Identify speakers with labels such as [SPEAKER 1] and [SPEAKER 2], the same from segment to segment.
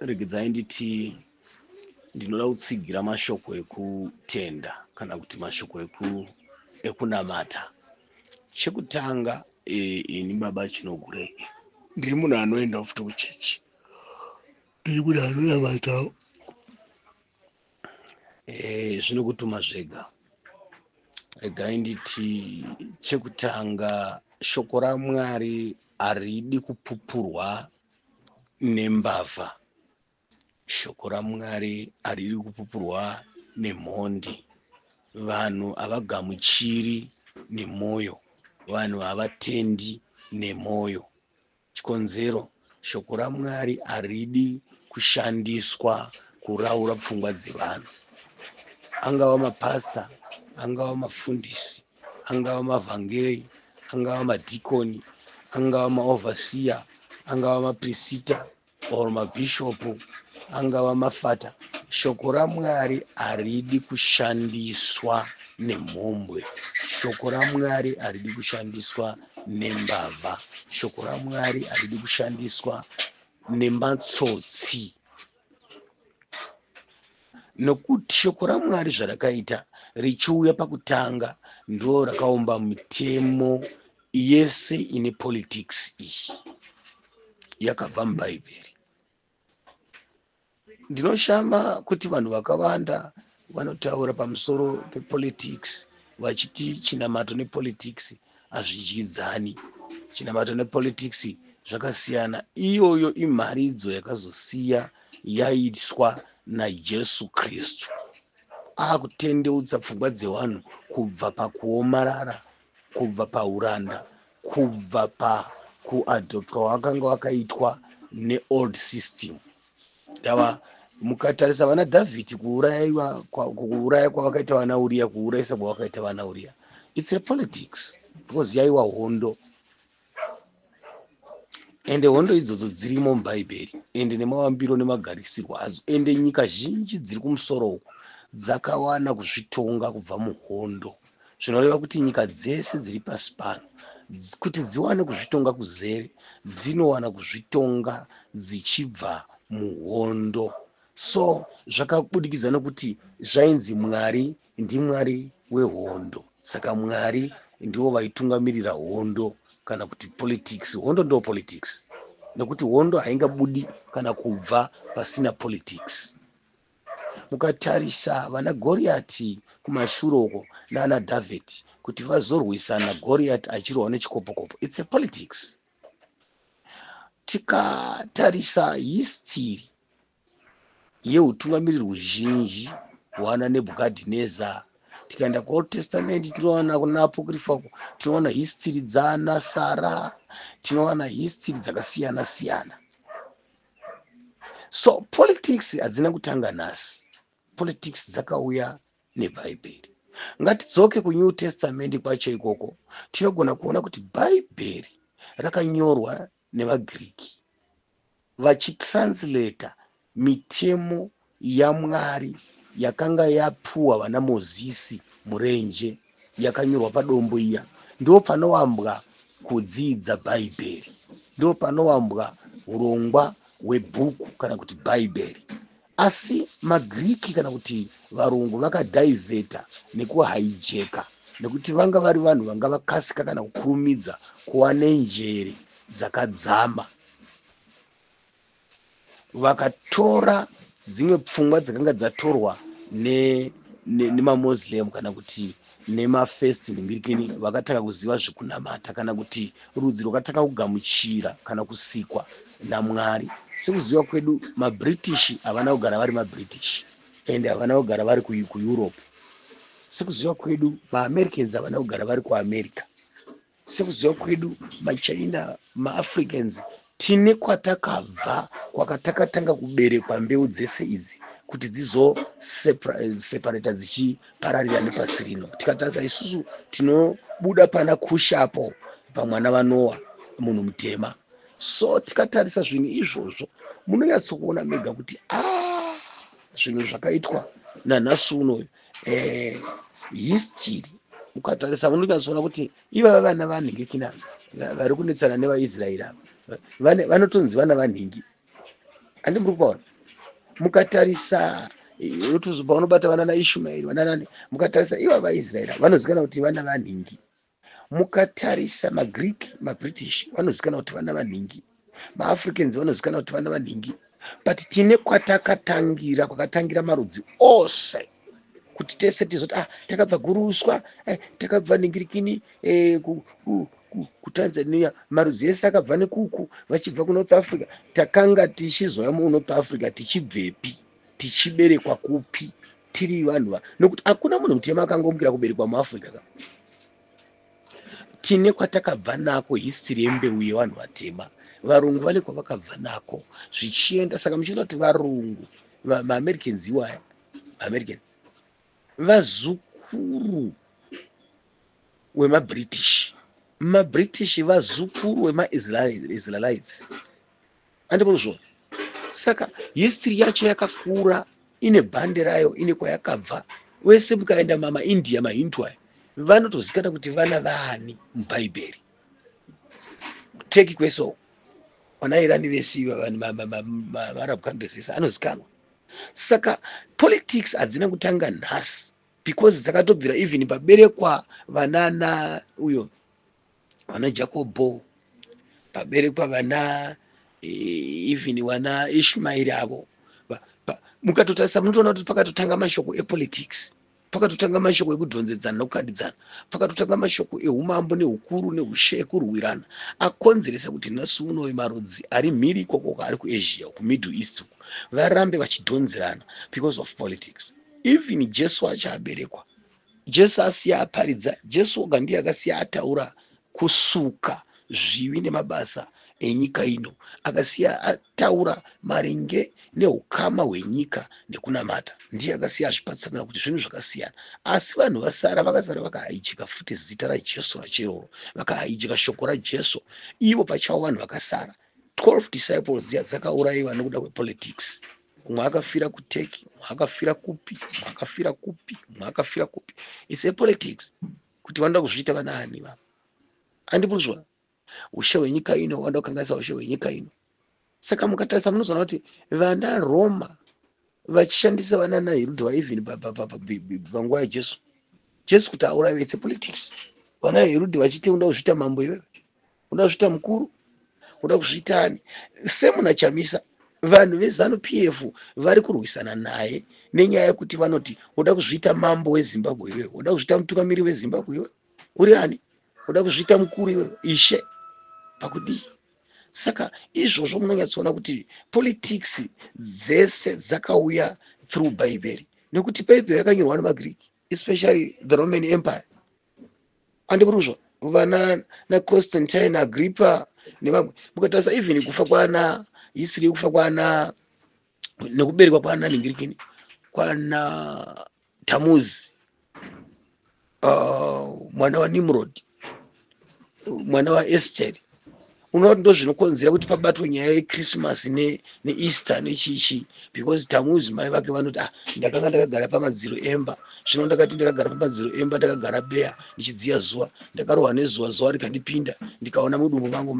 [SPEAKER 1] Regedzai nditi ndinoda kutsigira mashoko ekutenda kana kuti mashoko ekunamata. Chekutanga ini baba Chinogurei ndiri munhu anoenda futi kuchechi, ndiri munhu anonamatawo. Zvinokutuma zvega. Regai nditi chekutanga, shoko raMwari haridi kupupurwa nembavha. Shoko raMwari haridi kupupurwa nemhondi. Vanhu havagamuchiri nemwoyo, vanhu havatendi nemwoyo. Chikonzero, shoko raMwari haridi kushandiswa kuraura pfungwa dzevanhu. Angava mapasita, angava mafundisi, angava mavhangeri, angava madhikoni, angava maovhasiya, angava maprisita or mabhishopu, angava mafata, shoko raMwari haridi kushandiswa nemhombwe. Shoko raMwari haridi kushandiswa nembavha. Shoko raMwari haridi kushandiswa nematsotsi. Nokuti shoko raMwari zvarakaita richiuya pakutanga ndo rakaumba mitemo yese ine politics iyi yakabva muBhaibheri. Ndinoshama kuti vanhu vakawanda vanotaura pamusoro pepolitics vachiti chinamato nepolitics hazvidyidzani. Chinamato nepolitics zvakasiyana. Iyoyo imharidzo yakazosiya yaiswa naJesu Kristu akutendeutsa pfungwa dzevanhu kubva pakuomarara, kubva pauranda, kubva pakuadoptwa kwakanga wakaitwa neold system. Ndava mukatarisa vana Dhavhidhi, kuuraya kwavakaita vana Uriya, kuurayisa kwavakaita vana Uriya, it's a politics because yaiwa hondo, ende hondo idzodzo dzirimo muBhaibheri, ende nemavambiro nemagarisirwo adzo. Ende nyika zhinji dziri kumusoro uku dzakawana kuzvitonga kubva muhondo, zvinoreva kuti nyika dzese dziri pasi pano kuti dziwane kuzvitonga kuzere dzinowana kuzvitonga dzichibva muhondo. So zvakabudikidza nokuti zvainzi Mwari ndiMwari wehondo, saka Mwari ndivo vaitungamirira hondo kana kuti politics. Hondo ndo politics, nekuti hondo haingabudi kana kubva pasina politics. Mukatarisa vana Goriati kumashure uko naana Dhavhidhi kuti vazorwisana, Goriati achirwa nechikopokopo, it's a politics. Tikatarisa history yeutungamiriri huzhinji hwana Nebhukadhineza, tikaenda kuOld Testament tinowana kuna Apocrypha uko tinowana history dzana Sara, tinowana history dzakasiyana siyana. So politics hadzina kutanga nhasi, politics dzakauya neBhaibheri. Ngatidzoke kuNew Testament kwacho ikoko, tinogona kuona kuti Bhaibheri rakanyorwa nevaGiriki vachitranslata mitemo yaMwari yakanga yapuwa vana Mozisi murenje, yakanyorwa padombo iya. Ndo panovambwa kudzidza Bhaibheri, ndo panovambwa urongwa hwebhuku kana kuti Bhaibheri. Asi maGiriki kana kuti varungu vakadhaivheta nekuhaijeka, nekuti vanga vari vanhu vanga vakasika kana kukurumidza kuva nenjere dzakadzama. Vakatora dzimwe pfungwa dzakanga dzatorwa nemaMoslem kana kuti nemafirst ningirikini, vakatanga kuziva zvekunamata kana kuti rudzi rwakatanga kugamuchira kana kusikwa naMwari. Sekuziva kwedu, maBritish havana kugara vari maBritish, ende havana kugara vari kuEurope. Sekuziva kwedu, maAmericans havana kugara vari kuAmerica. Sekuziva kwedu, maChina, maAfricans tine kwatakabva, kwakatakatanga kuberekwa mbeu dzese idzi kuti dzizoseparata dzichipararira nepasi rino. Tikatarisa isusu tinobuda pana Kushapo pamwana vaNoa, munhu mutema. So tikatarisa zvinhu izvozvo munonyatsokuona mega kuti a zvinhu zvakaitwa nanhasi unoyu, history mukatarisa munonyatsoona kuti ivava vana vanhingikina vari kunetsana nevaIsraeri ava vanotonzi vana vanhingi, handi muri kupaona? Mukatarisa paunobata vana naIshumaeri, vananani, mukatarisa iva vaIsraeri vanozikanwa kuti vana vanhingi. Mukatarisa maGreek, maBritish vanozikanwa kuti vana vanhingi, maAfricans vanozikanwa kuti vana vanhingi. But tine kwatakatangira, kwakatangira marudzi ose, kuti tese tizoti, ah, takabva Guruswa, takabva ningirikini, kuTanzania, marudzi ese akabva nekuku vachibva kuNorth Africa. Takanga tichizouya muNorth Africa tichibvepi, tichiberekwa kupi, tiri vanhu va nokuti hakuna munhu mutema akangomukira kuberekwa muAfrica ka. Tine kwatakabva nako, history yembeu yevanhu vatema. Varungu vane kwavakabva nako zvichienda. Saka muchiona kuti varungu, maAmericans iwaya, maAmericans vazukuru wemaBritish, maBritish vazukuru wemaIsraelites, andipozvona. Saka history yacho yakakura, ine bhande rayo, ine kwayakabva. Wese mukaenda mamaIndia, maHindu aya vanotozikana kuti vana vaani muBhaibheri. Turkey kwese uko, vana Irani vese, maArab countries ese anozikanwa. Saka politics hadzina kutanga nhasi, because dzakatobvira even paberekwa vanana uyo, vana Jakobho, paberekwa vana, even vana Ishmaeri avo. Mukatotarisa munotoona kuti pakatotanga mashoko epolitics, pakatotanga mashoko ekudhonzedzana nekukandidzana, pakatotanga mashoko eumambo neukuru neushe ekurwirana, akonzeresa kuti nhasi unoyu marudzi ari mhiri ikoko, ari kuAsia, kuMiddle East uku, varambe vachidhonzerana because of politics. Even Jesu acho aberekwa, Jesu asiya aparidza, Jesu oga ndiye akasiya ataura kusuka zvivi nemabasa enyika ino, akasiya ataura maringe neukama hwenyika nekunamata. Ndiye akasiya azvipatsanura kuti zvinhu zvakasiyana. Asi vanhu vasara, vakasara vakahaijika futi zita raJesu racheroro, vakahaijika shoko raJesu ivo pachavo. Vanhu vakasara, 12 disciples dziya dzakaurayiwa nekuda kwepolitics. Umwe akafira kuTurkey, umwe akafira kupi, umwe akafira kupi, umwe akafira kupi. It's a politics kuti vanoda kuzviita vanaani vava, handipuruzvona. Ushe hwenyika ino, vanoda kukanganisa ushe hwenyika ino. Saka mukatarisa munozoona kuti vana Roma vachishandisa vana naHerudhi vaeven panguva yaJesu, Jesu kuti aurayiwe. It's a politics. Vana Herudhi vachiti, unoda kuzviita mambo iwewe, unoda kuzviita mukuru, unoda kuzviita ani? Semuna Chamisa, vanhu veZANU PF vari kurwisana naye nenyaya yekuti vanoti, unoda kuzviita mambo weZimbabwe iwewe, unoda kuzviita mutungamiri weZimbabwe iwewe, uri ani? Unoda kuzviita mukuru iwewe, ishe pakudii? Saka izvozvo munonyatsoona kuti politics dzese dzakauya through Bhaibheri, nekuti Bhaibheri rakanyorwa nemaGreek, especially the Roman Empire, andipuruzvo, vana naConstantine Agrippa nevamwe. Mukatarisa even kufa kwana, history yekufa kwana nekuberekwa kwana ningirikini, kwana Tamuzi, mwana waNimrod, mwana waEsteri, unoona kuti ndo zvinokonzera kuti pabatwe nyaya yeChristmas neEaster nechichi, because Tamuzi, mai vake vanoti, ah, ndakanga ndakagara pamadziro emba. Zvino ndakati ndakagara pamadziro emba, ndakagara beya ndichidziya zuva, ndakarohwa nezuva, zuva rikandipinda, ndikaona mudumbu mangu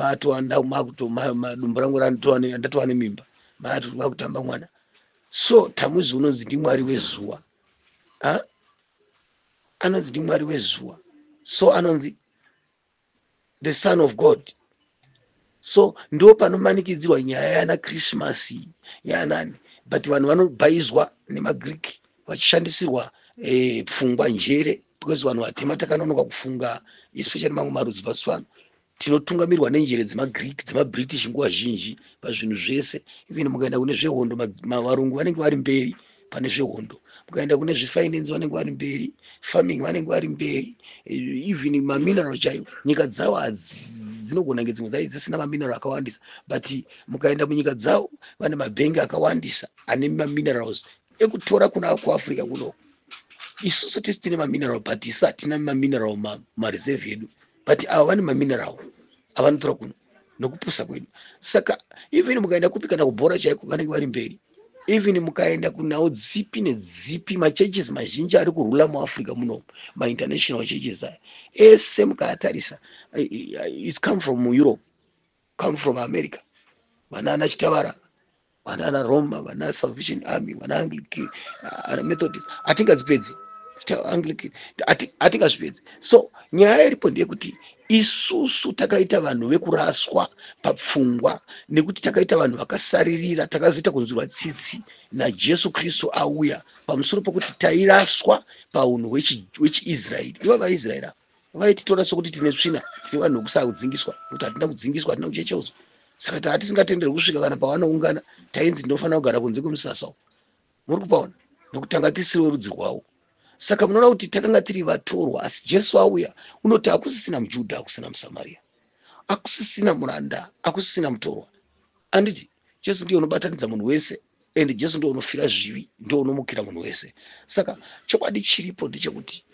[SPEAKER 1] dumbu rangu ndatova nemimba, makutamba mwana. So Tamuzi unonzi ndimwari wezuva, anonzi ndimwari wezuva, so anonzi the son of God. So ndo panomanikidzirwa nyaya yana Christmas, yanani. But vanhu vanobhaizwa nemaGreek vachishandisirwa pfungwa, njere, because vanhu vatema takanonoka kufunga, especially mamwe marudzi pasi pano. Tinotungamirwa nenjere dzemaGreek, dzemaBritish nguva zhinji pazvinhu zvese. Even mukaenda kune zvehondo, varungu vanenge vari mberi pane zvehondo. Mukaenda kune zvefinance, vanenge vari mberi. Farming, vanenge vari mberi. Even mamineral chaiwo, nyika dzavo dzinogona kunge dzimwe dzacho dzisina mamineral akawandisa, but mukaenda munyika dzavo vane mabhengi akawandisa ane maminerals ekutora. Kuna kuAfrica kuno isusu tisi tine mamineral, but isu hatina mamineral mareserve edu, but ava vane mamineral avanotora kuno nokupusa kwedu. Saka even mukaenda kupi, kana kubhora chaiko, vanenge vari mberi. Even mukaenda kunhau dzipi nedzipi, machurches mazhinji ari kurula muAfrica muno, mainternational churches aya ese mukaatarisa, it's come from Europe, come from America, vanana Chitavara. Vana Roma, vana Salvation Army, vana Anglican, ana Methodist, hatingadzipedzi. Anglican hatingazvipedzi. So nyaya iripo ndeyekuti isusu takaita vanhu vekuraswa papfungwa, nekuti takaita vanhu vakasaririra. Takazoita kunzwirwa tsitsi naJesu Kristu auya, pamusoro pokuti tairaswa paunhu hwechiIsraeri. Iva vaIsraeri ava vaititora sokuti tine tsvina, tiri vanhu vekusakudzingiswa, nekuti hatina kudzingiswa, hatina kuchecheudzwa. Saka taa tisingatenderwi kusvika kana pavanoungana, tainzi ndinofanira kugara kunze kwemusasa. Muri kupaona? Nekuti tanga tisiri werudzi rwavo. Saka munoona kuti takanga tiri vatorwa, asi Jesu auya unoti hakusisina muJudha, hakusina muSamaria, hakusisina muranda, hakusisina mutorwa. Anditi Jesu ndiye unobatanidza munhu wese, and Jesu ndiye unofira zvivi, ndiye unomukira munhu wese. Saka chokwadi chiripo ndechekuti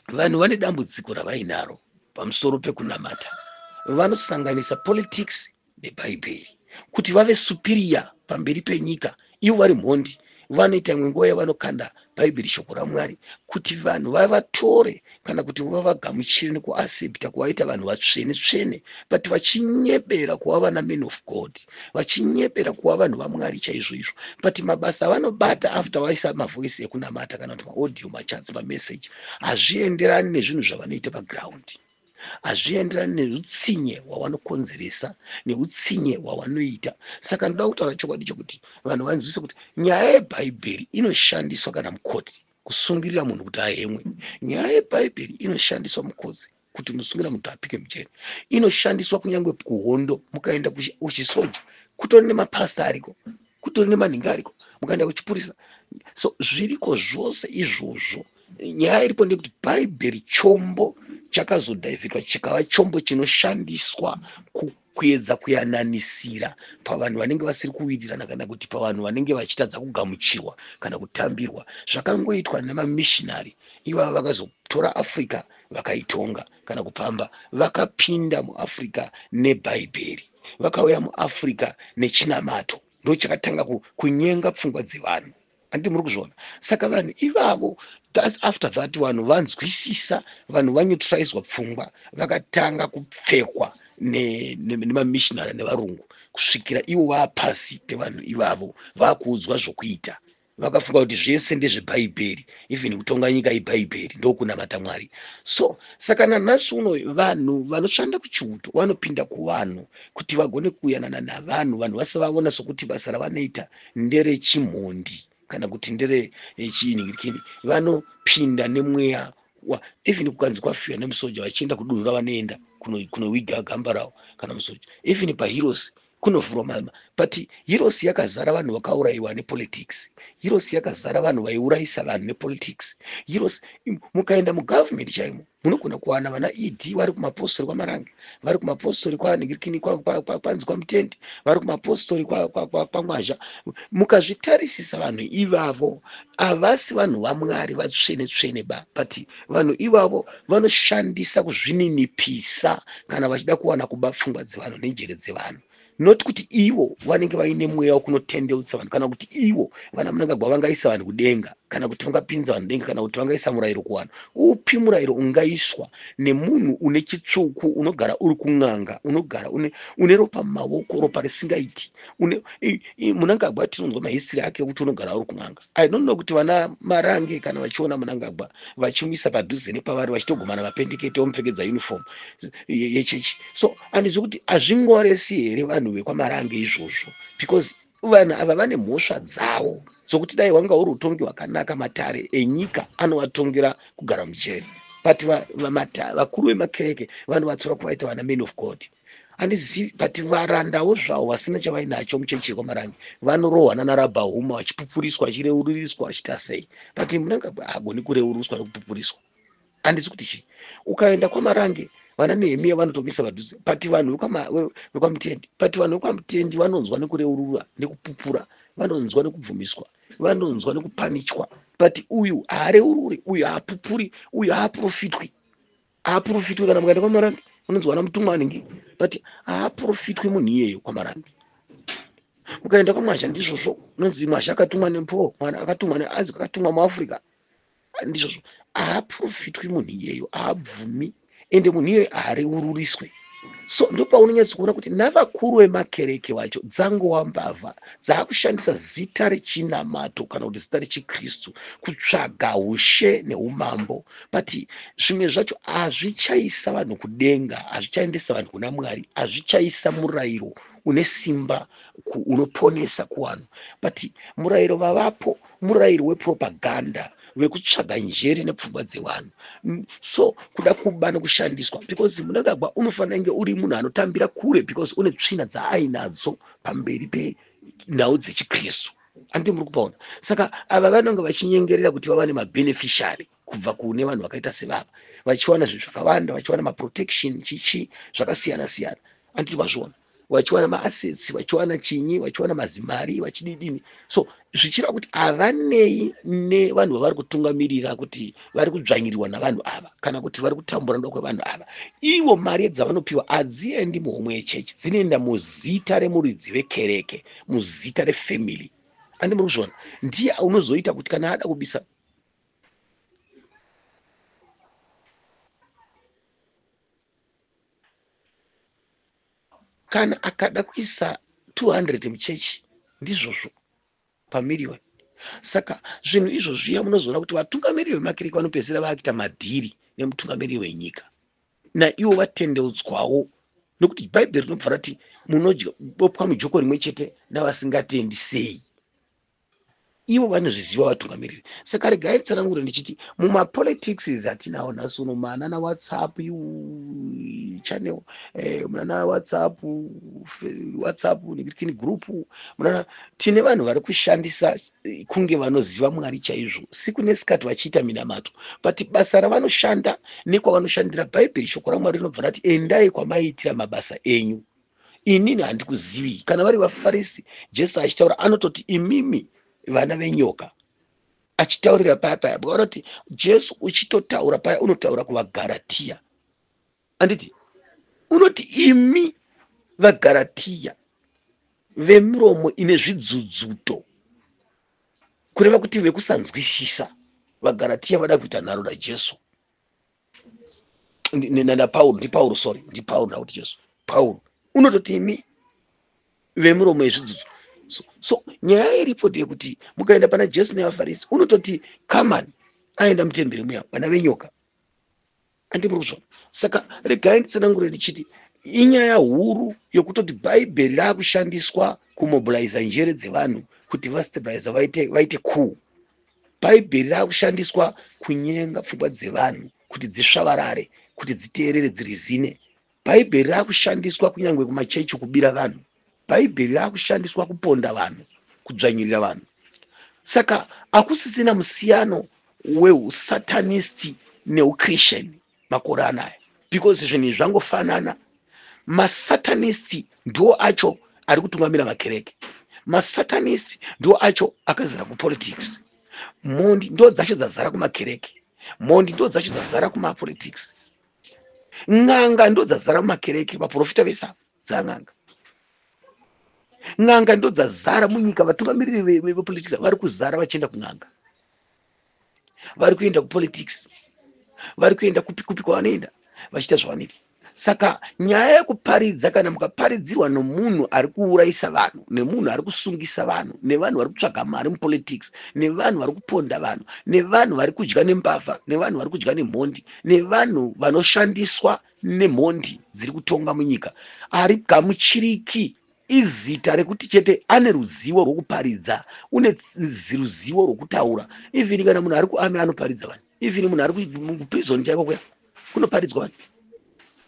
[SPEAKER 1] vanhu vane dambudziko ravainaro pamusoro pekunamata. Vanosanganisa politics neBhaibheri kuti vave superior pamberi penyika, ivo vari mhondi. Vanoita imwe nguva yavanokanda Bhaibheri, shoko raMwari, kuti vanhu vavatore kana kuti vavagamuchire nekuaccepta kuvaita vanhu vatsvene tsvene, but vachinyebera kuva vana man of God, vachinyebera kuva vanhu vaMwari chaizvo izvo. But mabasa avanobata after vaisa mavoice ekunamata kana kuti maaudio, machats, mameseji, hazvienderani nezvinhu zvavanoita paground, hazvienderani neutsinye hwavanokonzeresa neutsinye hwavanoita. Saka ndoda kutaura chokwadi chokuti vanhu vanzwise kuti nyaya yeBhaibheri inoshandiswa kana mukoti kusungirira munhu kuti ahemwe. Nyaya yeBhaibheri inoshandiswa mukoti kuti musungirira munhu kuti apike mujeri. Inoshandiswa kunyange kuhondo. Mukaenda kuchisoja, kutori nemapasta ariko, kutori nemanhingi ariko. Mukaenda kuchipurisa, so zviriko zvose izvozvo. Nyaya iripo ndeyekuti Bhaibheri chombo chakazodhaivhitwa, chikava chombo chinoshandiswa kuedza kuyananisira pavanhu vanenge vasiri kuwirirana, kana kuti pavanhu vanenge vachitadza kugamuchirwa kana kutambirwa. Zvakangoitwa nemamishinari ivava vakazotora Africa vakaitonga kana kupfamba. Vakapinda muAfrica neBhaibheri, vakauya muAfrica nechinamato, ndo chakatanga kunyenga pfungwa dzevanhu. Handiti muri kuzviona? Saka vanhu ivavo, thats after that vanhu vanzwisisa, vanhu vaneutralizwa pfungwa, vakatanga kupfekwa nemamishinari nevarungu, kusvikira ivo vaapasi pevanhu ivavo, vakuudzwa zvokuita. Vakafunga kuti zvese ndezvebhaibheri, even kutonga nyika ibhaibheri, ndokunamata Mwari. So saka nanhasi uno vanhu vanoshanda kuchiuto vanopinda kuvanhu kuti vagone kuyanana navanhu, vanhu vasavaona sokuti basa ravanoita nderechimhondi kana kuti nderechinhingirikini. Vanopinda nemweya, even kukanzi kwafiwa nemusoja, vachienda kudunhu ravanoenda kunowiga gamba ravo kana musoja. Even paHeroes kunovhurwa mama, but Heroes yakazara vanhu vakaurayiwa nepolitics. Heroes yakazara vanhu vaiurayisa vanhu nepolitics. Heroes, mukaenda mugovernment chaimo, munogona kuwana vana ED vari kumapostori kwaMarange, vari kumapostori kwanhingirikini, kwanzi kwaMutendi, vari kumapostori kwaMwazha. Mukazvitarisisa, vanhu ivavo havasi vanhu vaMwari vatsvene tsvene ba, but vanhu ivavo vanoshandisa kuzvininipisa kana vachida kuwana kuba pfungwa dzevanhu nenjere dzevanhu, not kuti ivo vanenge vaine mweya wekunotendeutsa vanhu, kana kuti ivo vana Munangagwa vangaisa vanhu kudenga, kana kuti vangapinza vanhu denga, kana kuti vangaisa murayiro kuvanhu. Upi murayiro ungaiswa nemunhu une chitsvuku, unogara uri kun'anga, unogara une ropa mumaoko, ropa risingaiti? Munangagwa tinonzwa mahistory ake ekuti unogara uri kun'anga. I don't know kuti vana Marange kana vachiona Munangagwa vachimuisa padhuze nepavari, vachitogomana mapendekete, omupfekedza uniform yechechi, so handizvi kuti hazvingoresi here vanhu vekwaMarange izvozvo? Because vanhu ava vane mhosva dzavo dzokuti dai wanga uri utongi hwakanaka, matare enyika anovatongera kugara mujeri, but vakuru vemakereke vanovatora kuvaita vana man of God. Handizivi, but varandawo zvavo vasina chavainacho muchechi yekwaMarange vanorohwa nana Rabhahuma, vachipupuriswa, vachireuririswa, vachiita sei, but Munangagwa haagoni kureuriswa nekupupuriswa. Handisi kuti chii. Ukaenda kwaMarange, vana Nehemiya vanotomisa padhuze, but vanhu vekwaMutendi, but vanhu vekwaMutendi vanonzwa nekureurura nekupupura, vanonzwa nekubvumiswa, vanonzwa nekupanichwa, but uyu haareururi, uyu haapupuri, uyu haaprofitwi, haaprofitwi. Kana mukaenda kwaMarange, unonzwa vana mutumwa anenge, but haaprofitwi munhu iyeyo kwaMarange. Mukaenda kwaMwazha, ndizvozvo, unonzi Mwazha akatumwa nempo, mwana akatumwa neanzi akatumwa muAfrica, ndizvozvo. Haaprofitwi munhu iyeyo, haabvumi, ende munhu iyeyo haareururiswe. So ndopaunonyatso kuona kuti navakuru vemakereke vacho dzangova mbavha dzaakushandisa zita rechinamato kana kuti zita rechiKristu kutsvaga ushe neumambo, but zvimwe zvacho hazvichaisa vanhu kudenga, hazvichaendesa vanhu kuna Mwari, hazvichaisa murayiro une simba unoponesa kuvanhu, but murayiro vavapo murayiro wepropaganda vekutsvaga njere nepfungwa dzevanhu. So kuda kuba nekushandiswa, because Mnangagwa unofanira kunge uri munhu anotambira kure, because une tsvina dzaainadzo pamberi penhau dzechiKristu. Handiti muri kupaona? Saka ava vanonge vachinyengerera kuti vava nemabeneficiary kubva kune vanhu vakaita sevava, vachiwana zvinhu zvakawanda, vachiwana maprotection, chichi zvakasiyana siyana. Handiti vazviona? Vachiwana maassets, vachiwana chinyi, vachiwana mazimari, vachididini. So zvichireva kuti havanei nevanhu vavari kutungamirira, kuti vari kudzvanyirirwa navanhu ava kana kuti vari kutambura noda kwevanhu ava. Ivo mari dzavanopiwa hadziendi muhomwe yechechi, dzinoenda muzita remuridzi vekereke, muzita refamily. Andi muri kuzviona? Ndiye unozoita kuti kana ada kubisa kana akada kuisa 200 muchechi, ndizvozvo pamiriyoni. Saka zvinhu izvo zviya munozoona kuti vatungamiriri vemakereke vanopedzisira vakuita madhiri nemutungamiriri wenyika, naivo vatendeutswawo, nokuti Bhaibheri rinobva rati munodya mujoko rimwe chete navasingatendi sei. Ivo vanozviziva vatungamiriri. Saka regai tsanangure ndichiti mumapolitics atinawo nhasi uno, manana WhatsApp channel, munana WhatsApp nekini group, munana tine vanhu vari kushandisa kunge vanoziva Mwari chaizvo, siku nesikati vachiita minamato, but basa ravanoshanda nekwavanoshandira, Bhaibheri, shoko raMwari rinobva rati, "Endai kwamaiitira mabasa enyu, inini handikuzivi." Kana vari vaFarisi, Jesu achitaura anototi, "Imimi vana venyoka," achitaurira paya paya. Bakaona kuti Jesu uchitotaura paya unotaura kuvaGaratiya, anditi? Unoti, "Imi vaGaratiya vemiromo ine zvidzudzuto," kureva kuti vekusanzwisisa. VaGaratiya vada kuita nharo naJesu naPauro. NdiPauro, sorry, ndiPauro, ndakuti Jesu. Pauro unototi, "Imi vemiromo yezvidzudzu." So nyaya iripo ndeyekuti mukaenda pana Jesu nevaFarisi, unototi kamani aenda mutemberi muya, "Vana venyoka." Andimuri kuzvona? Saka regai nditsanangure ndichiti inyaya huru yokutoti Bhaibheri raakushandiswa kumobiliza njere dzevanhu kuti vastabilize, vaite coup. Bhaibheri raakushandiswa kunyenga pfungwa dzevanhu kuti dzisvavarare, kuti dziteerere, dzirizine. Bhaibheri raakushandiswa kunyange kumachechi kubira vanhu. Bhaibheri raakushandiswa kuponda vanhu, kudzvanyirira vanhu. Saka hakusisina musiyano weusatanist neuchristian makore anaya, because zvinhu izvi zvangofanana. Masatanist ndo acho ari kutungamira makereke, masatanist ndo acho akazara kupolitics, mhondi ndo dzacho dzazara kumakereke, mhondi ndo dzacho dzazara kumapolitics, n'anga ndo dzazara mumakereke, vaprofita vese ava dzan'anga, n'anga ndo dzazara munyika. Vatungamiriri vepolitics vari kuzara vachienda kun'anga, vari kuenda kupolitics, vari kuenda kupi kupi kwavanoenda vachiita zvavanoita. Saka nyaya yekuparidza, kana mukaparidzirwa nomunhu ari kuurayisa vanhu, nemunhu ari kusungisa vanhu, nevanhu vari kutsvaga mari mupolitics, nevanhu vari kuponda vanhu, nevanhu vari kudya nembavha, nevanhu vari kudya nemhondi, nevanhu vanoshandiswa nemhondi dziri kutonga munyika, ari gamuchiriki. Izita rekuti chete ane ruzivo rwokuparidza, une ruzivo rwokutaura. Even kana munhu ari kuarmy anoparidza vanhu, even munhu ari kuprison chaiko kuya kunoparidzwa vanhu.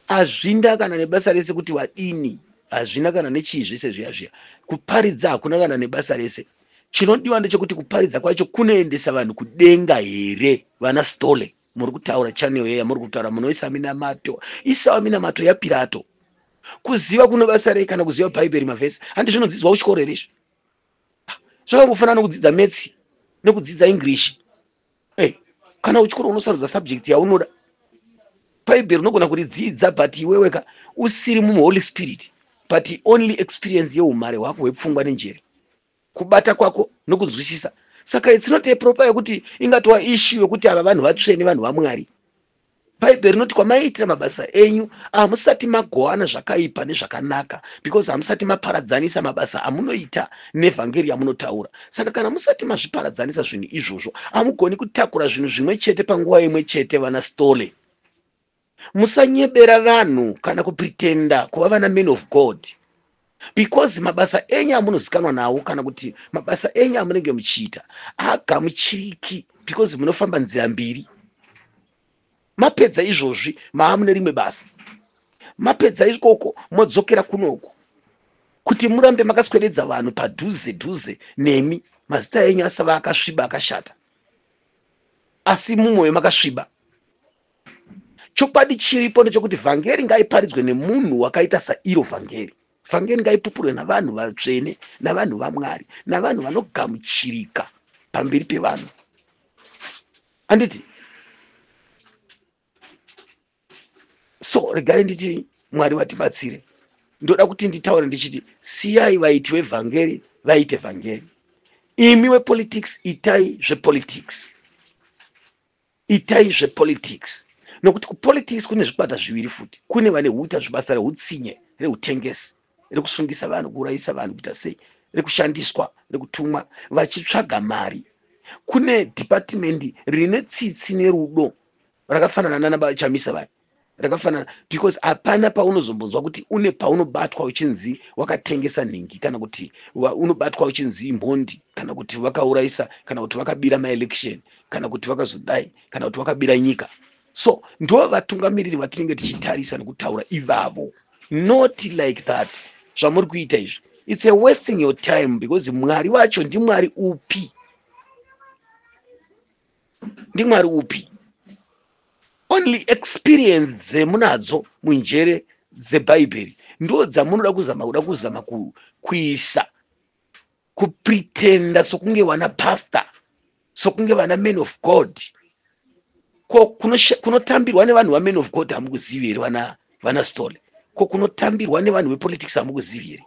[SPEAKER 1] Hazvina kana nebasa rese kuti wadini, hazvina kana nechii, zvese zviya zviya kuparidza hakuna kana nebasa rese. Chinodiwa ndechekuti kuparidza kwacho kunoendesa vanhu kudenga here? Vana Stole muri kutaura, channel yeya muri kutaura, munoisa minamato, isawa minamato yaPirato. Kuziva kuno basa rei? Kana kuziva Bhaibheri, mavhesi, handi zvinodzidzwa kuchikoro here izvi? Zvakangofanana nokudzidza maths nekudzidza English. Hey, kana uchikoro unosarudza subject yaunoda. Bhaibheri unogona kuridzidza, but iweweka usiri mumuHoly Spirit, but only experience yeumhare hwako hwepfungwa nenjere, kubata kwako nokunzwisisa. Saka it's not a proper yekuti ingatova issue yekuti ava vanhu vatsvene, vanhu vaMwari. Bhaibheri rinoti kwamaiitira mabasa enyu hamusati magowana zvakaipa nezvakanaka because hamusati maparadzanisa mabasa amunoita nevhangeri yamunotaura. Saka kana musati mazviparadzanisa zvinhu izvozvo, hamugoni kutakura zvinhu zvimwe chete panguva imwe chete vana Stole. Musanyebera vanhu kana kupretenda kuva vana man of God because mabasa enyu amunozikanwa nawo kana kuti mabasa enyu amunenge muchiita haagamuchiriki because munofamba nzira mbiri. Mapedza izvozvi maamune rimwe basa, mapedza ikoko modzokera kunoku kuti murambe makaswededza vanhu padhuze dhuze nemi, mazita enyu asava akasviba akashata, asi mumwoyo makasviba. Chokwadi chiripo ndechekuti vhangeri ngaiparidzwe nemunhu wakaita sairo vhangeri. Vhangeri ngaipupurwe navanhu vatsvene, navanhu vaMwari, navanhu vanogamuchirika pamberi pevanhu. Handiti? So regai nditi Mwari vatibatsire. Ndoda kuti nditaure ndichiti siyai vaiti vevhangeri vaite vhangeri. Imi wepolitics itai zvepolitics. Itai zvepolitics. Nokuti kupolitics kune zvikwata zviviri futi. Kune vane huita zvibasa rehutsinye, rehutengesi, rekusungisa vanhu, kuurayisa vanhu, kuita sei, rekushandiswa, rekutumwa vachitsvaga mari. Kune dhipatimendi rine tsitsi nerudo rakafanana nana Chamisa vaya, rakafanana because hapana paunozombonzwa kuti une paunobatwa uchinzi wakatengesa nhingi kana kuti unobatwa uchinzi imhondi kana kuti vakaurayisa kana kuti vakabira maelection kana kuti vakazodai kana kuti vakabira nyika. So ndo vatungamiriri vatinenge tichitarisa nekutaura ivavo, not like that zvamuri kuita izvi. It's a wasting your time because Mwari wacho ndiMwari upi? NdiMwari upi? Only experience dzemunadzo munjere dzebhaibheri ndo dzamunoda kuzama kuda kuzama kuisa kupretenda sokunge vana pastor, sokunge vana man of God. Ko kunotambirwa nevanhu vaman of God hamukuzivi here vana Stole? Ko kunotambirwa nevanhu vepolitics hamukuzivi here?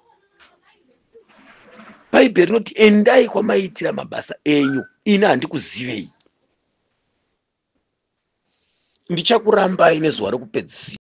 [SPEAKER 1] Bhaibheri rinoti endai kwamaiitira mabasa enyu, ini handikuzivei, ndichakurambai nezuva rekupedzisira.